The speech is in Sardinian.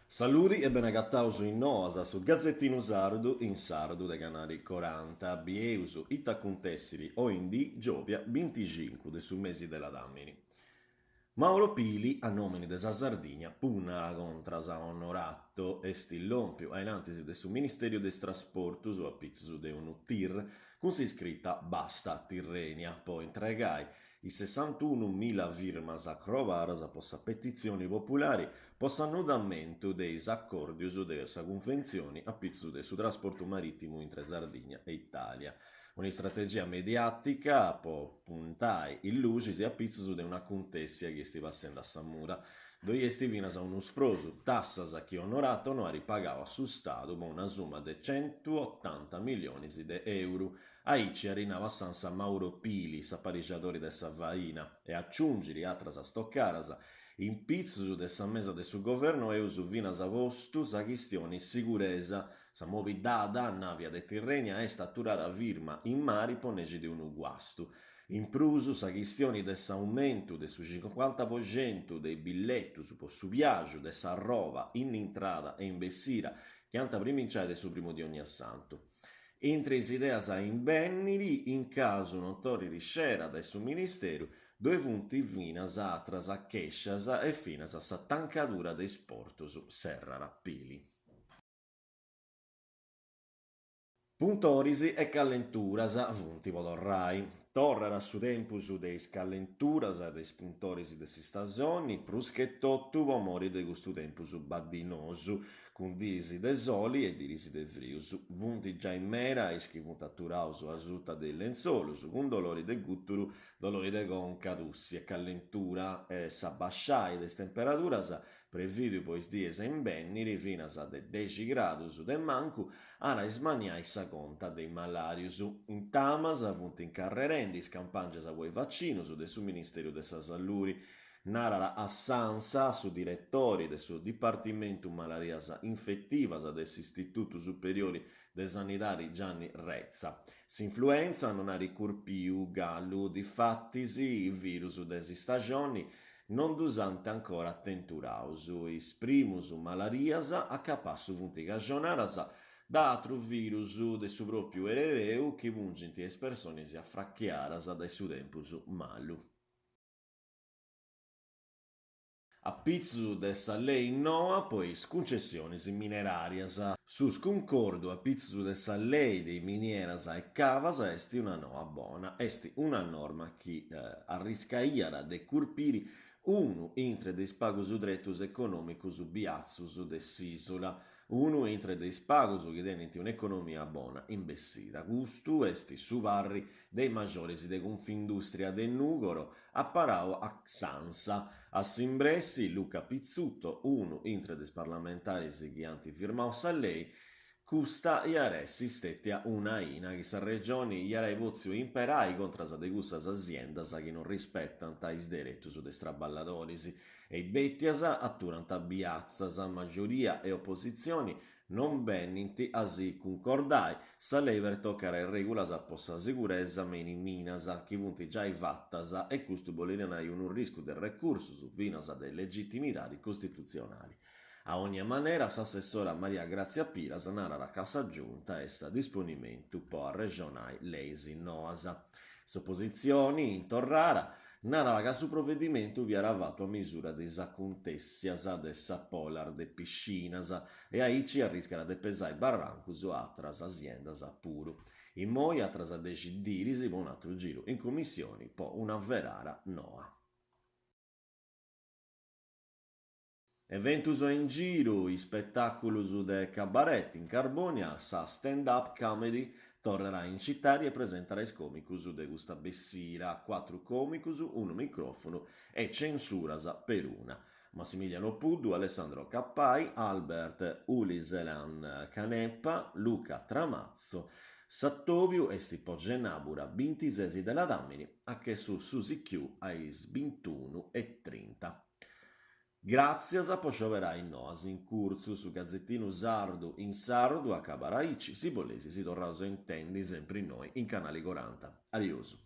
Saludi e benagataus in Noas, su gazetinu sardu in sardu de Canali Coranta. Bieus ita acuntessiri oindì, giòbia binticincu de su mesi de ladàmini. Mauro Pili, a nòmini de sa Sardigna, punnat contras a Onorato, est lòmpiu a in antis de su Ministèriu de is Trasportus a pitzus de unu tir cun s'iscrita Basta Tirrenia po intregai is sessantunu mila firmas crobaras po sa petitzioni populari po s'annudamentu de is acòrdius de sa cunventzioni a pitzus de su trasportu marìtimu intre Sardigna e Itàlia. Un'istrategia mediàtica po puntai is luxis a pitzus de un'acuntèssia chi est passendi a sa muda. Ddoi est finas unu sfrosu, tassas chi Onorato no at pagau a su Stadu po una summa de centuotanta milionis de euru. Aici at nau a s'Ansa Mauro Pili, s'aparixadori de sa faina, e aciungiri atras stocaras In pitzus de sa mesa de su Governu eus finas postu sa chistioni siguresa. Sa mobidada navia de Tirrenia est aturada firma in mari po nexi de unu guastu. In prus sa chistioni de s'aumentu de su cincuanta po centu de is billetus po su biaxu de s'arroba in intrada e in bessida chi ant a priminciai de su primu de onniassantu. Intre is ideas a imbènniri, in casu non torrit scera dae su Ministeru, ddoe funt finas atras chèscias e finas sa tancadura de is portus, serrat Pili. Puntoris e callenturas funt po torrai. Torrat su tempus de is callenturas e de is puntoris de s'istasoni, prus che totu po mori de custu tempus baddinosu, cun diis de soli e diris de frius. Funt giai meda is chi funt aturaus asuta de is lentzolus, cun dolori de gùturu, dolori de conca, tussi e callentura e s'abasciai de is temperaduras Prevìdiu po is dies a imbènniri finas de dexi gradus de mancu at a ismanniai sa conta de is malàrius. Intamas funt incarrerendi is campàngias po is vacinus de su Ministeru de sa Saluri, narat a s'Ansa su diretori de su Dipartimentu Malarias Infetivas de s'Istitutu Superiori de Sanidadi Gianni Rezza. S'influenza non at curpiu galu, difatis is virus de s'istajoni Non ddus ant ancora tenturaus. Is primus malarias a capassu funt cajonadas da atrus virus de su pròpiu erereu chi pungint a is personis afrachiadas dae su tempus malu. A pitzus de sa lei noa po is cuncessionis mineràrias. Su scuncordu a pitzus de sa lei de is minieras e cavas est una noa bona. Est una norma chi arriscaiat de curpiri unu intre de is pagus tretus econòmicus biatzus de s'ìsula, unu intre de is pagus chi tenint un'economia bona in bessida. Custu est su parri de is majoris de Confindustria de Nùgoro, aparau a s'Ansa. A s'imbressi, Luca Pizzuto, unu intre de is parlamentaris chi ant firmau sa lei, Custa iat essi stètia un'aina chi sa Regioni iat ai pòtziu imperai contras de cussas aziendas chi non rispetant is deretus de is traballadoris e is bètias aturant biatzas, majoria e opositzioni non benint a si cuncordai, sa lei pertocat is règulas po sa siguresa me in is minas, chi funt giai fatas e custu bolit nai unu riscu de recursus finas de legitimidadi costitutzionali. A ònnia manera s'assessora Maria Grazia Piras narat ca sa Giunta est a disponimentu po arrexonai leis noas. S'opositzioni, in torrara, narat ca su provedimentu fiat fatu a misura de is acuntèssias de sa Polar de Piscinas e aici arriscat de pesai barrancus a atras aziendas puru. Immoi atras dexi diris po un'atru giru in Commissioni po una ferara noa. Eventus a in giru, ispetàculus de cabaret in Carbònia, sa stand up comedy torrat in citadi e presentat is còmicus de custa bessida, cuatru còmicus, unu micròfonu e censuras peruna. Massimiliano Puddu, Alessandro Cappai, Albert Uliselan Canepa, Luca Tramazzo. S'atòbiu est po cenàbura bintises de ladàmini a che su Susi Q a is bintunu e trinta. Gràtzias po scioberai Noas in Curtzu, su gazetinu sardu in sardu acabat aici, si boleis si torraus a intendi sempri innoi in Canali Coranta. Adiosu.